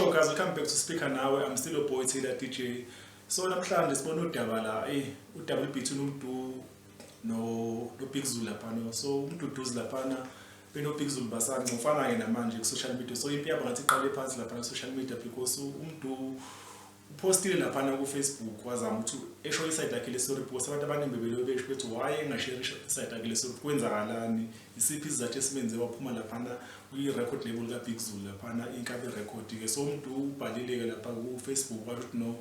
Sure guys, welcome back to Speaker Nawe. I'm still your boy Taylor DJ. So namhlanje sibona udaba la, udaba between uMdu no Big Zulu laphana. So uMduduzi laphana beno Big Zulu basancofana ke namanje ku social media. So impi yabo ngathi iqale phansi laphana ku social media because uMdu upostile laphana ku Facebook, wazama ukuthi esho i-side lakhe le-story because abantu abaningi bebelo besho bethi why engashare i-side lakhe le-story, kwenzakalani, isiphi isizathu esimenze waphuma laphana kwi-record label ka-Big Zulu laphana, Inkabi Record ke. So umuntu ubhalile-ke lapha ku-Facebook, washo ukuthi no,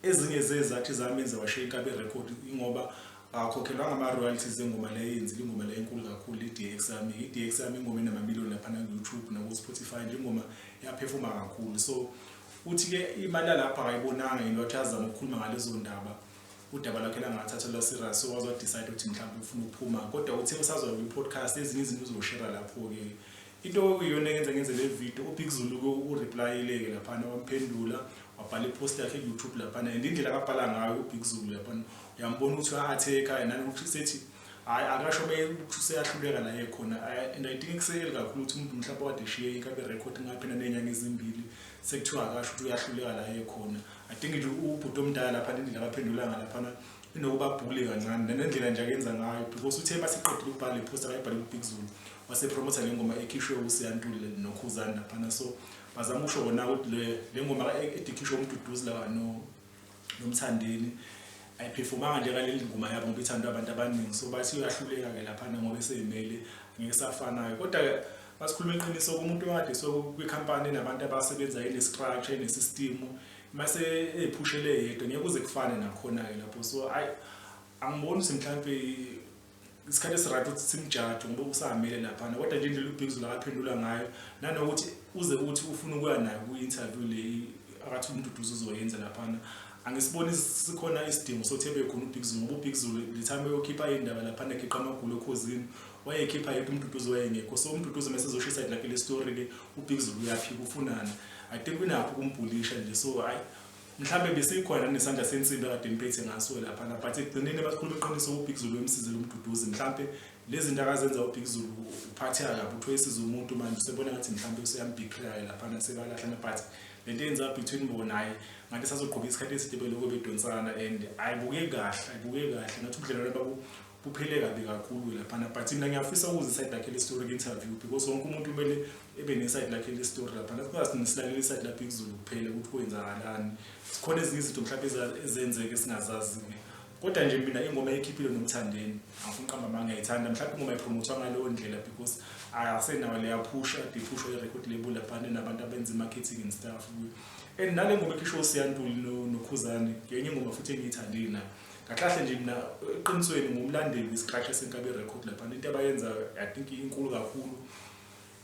ezinye zezathu zamenza washiya Inkabi Record ingoba akakhokhelwanga ama-royalties engoma leyo eyenzile, ingoma leyo enkulu kakhulu, i-DX yami. I-DX yami ingoma enamamiliyoni laphana ku-YouTube naku-Spotify nje, ingoma yaphefuma kakhulu. So uthi-ke imali yalapha akayibonanga yini, wathi azama ukukhuluma ngalezo ndaba, udaba lakhe langathathelwa serious, so waze wa-decide ukuthi mhlawumbe ufuna ukuphuma. Kodwa uthe usazoya kwi-podcast, ezinye izinto uzoshera lapho-ke. Into okuyiyona eyenza ngenze le video, uBig Zulu-ke u-reply-ile-ke laphana, wamphendula, wabhala i-post yakhe ku-YouTube laphana, and indlela akabhala ngayo uBig Zulu laphana uyambona ukuthi uya-attack-a nanokuthi sethi hhayi, akasho ukuthi useyahluleka la ekhona. And I think kuseyeli kakhulu ukuthi umuntu mhlawumbe kade eshiye Inkabi Record ngaphina ney'nyanga ezimbili, sekuthiwa akasho ukuthi uyahluleka la ekhona. I think nje ubhuti omdala laphana, indlela akaphendula ngalaphana inokuba bhule kancane nendlela nje akenza ngayo, because uthe masiqedile ukubhala le post akayibhale ku-Big Zulu, wasepromotha le ngoma ekhishwe uSiya Ntuli noKhuzani laphana. So bazama ukusho kona ukuthi le ngoma edikhishwe uMduduzi la noMthandeni ayiphefumanga nje ngaleli ngoma yabo ngoba ithandwa abantu abaningi. So bathi uyahluleka-ke laphana ngoba eseyimele, ngeke safanayo. Kodwa-ke basikhuluma iqiniso, kumuntu okade so kwikhampani enabantu abasebenzayo, ine-structure, ine-system, mase ephushele yedwa ngeke kuze kufane nakhona-ke lapho. So ayi, angiboni ukuthi mhlampe isikhathi esi-right ukuthi simjaje ngoba usamele laphana. Kodwa nje indlela uBig Zulu akaphendula ngayo nanokuthi uze uthi ufuna ukuya nayo kwi-interview le akathi uMduduzi uzoyenza laphana, angisiboni sikhona isidingo sokuthi ebe khona uBig Zulu, ngoba uBig Zulu le time eyokhipha indaba laphana egiqa amagulu eKhozini wayekhipha yedwa, uMduduzi wayengekho. So uMduduzi mase ezosho i-side lakhe le story ke, uBig Zulu uyaphika, ufunani? I think unakho ukumbhulisha nje. So hayi, mhlambe besikhona nesandla sensimbi akade emphethe ngaso laphana, but ekugcineni basikhuluma iqiniso, uBig Zulu emsizile uMduduzi. Mhlambe lezi zinto akazenza uBig Zulu uphatheka kabi, uthi wesiza umuntu, manje usebona ngathi mhlambe useyambhikraya laphana, sebalahlana. But lento eyenziwa between bona, hayi, ngathi sazoqhuba isikhathi eside beloko bedonsana and ayibukeki kahle, ayibukeki kahle. Ngathi ubudlelwane babo buphele kabi kakhulu laphana. But mina ngiyafisa ukuza i-side lakhe le-story ku-interview because wonke umuntu kumele ebe ne-side lakhe le-story laphana, singazi silalele i-side la Big Zulu kuphela ukuthi kwenzakalani. Sikhona ezinye izinto mhlawumbe ezenzeke singazazi-ke. Kodwa nje mina ingoma ekhiphile noMthandeni, angifuni uqamba amanga, ngiyayithanda. Mhlawumbe ingoma ipromothwa ngaleyo ndlela because asenayo leya push ade iphushwa i-record label laphana nabantu abenza i-marketing and stuff. And nale ngoma ekhishwe uSiya Ntuli noKhuzani ngenye ingoma futhi engiyithandile nayo. Kahle kahle nje mina eqinisweni ngumlandeli wesi-structure seNkabi Record laphana. Into abayenzayo, I think inkulu kakhulu,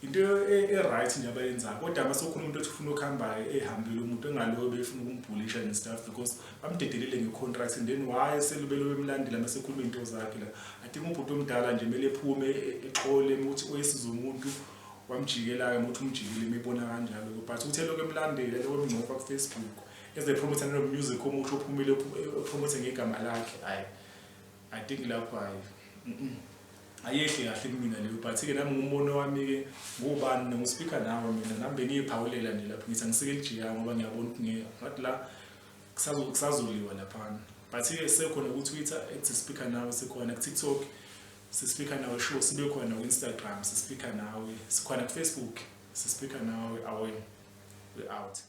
into e-right nje abayenzayo. Kodwa uma sokhuluma umuntu othi ufuna ukuhamba, ehambile umuntu engaloyo befuna ukumbhulisha and stuff because bamdedelele nge-contract, and then why selubelo bemlandela uma sekhuluma iy'nto zakhe la? I think ubhuti omdala nje kumele ephume, exole ukuthi oyesiza umuntu wamjikela-ke, ukuthi umjikile imibona kanjalo. But uthe lokhu emlandela, lokhu emngcofa ku-Facebook, ezepromotha nano-music omusha ophumile, epromothe ngegama lakhe, hhayi, I think lapho hhayi, ayehli kahle kumina leyo. But-ke nami ngumbono wami-ke, ngubani ngu-Speaker Nawe mina, nami bengiyiphawulela nje lapho ngithi angisike elijikayo ngoba ngiyabona ukuthi ngathi la kusazoliwa laphana. But-ke sekhona ku-Twitter @Speaker Nawe, sikhona ku-TikTok si-Speaker Nawe Show, sibe khona ku-Instagram si-Speaker Nawe, sikhona ku-Facebook si-Speaker Nawe. Awe, we out.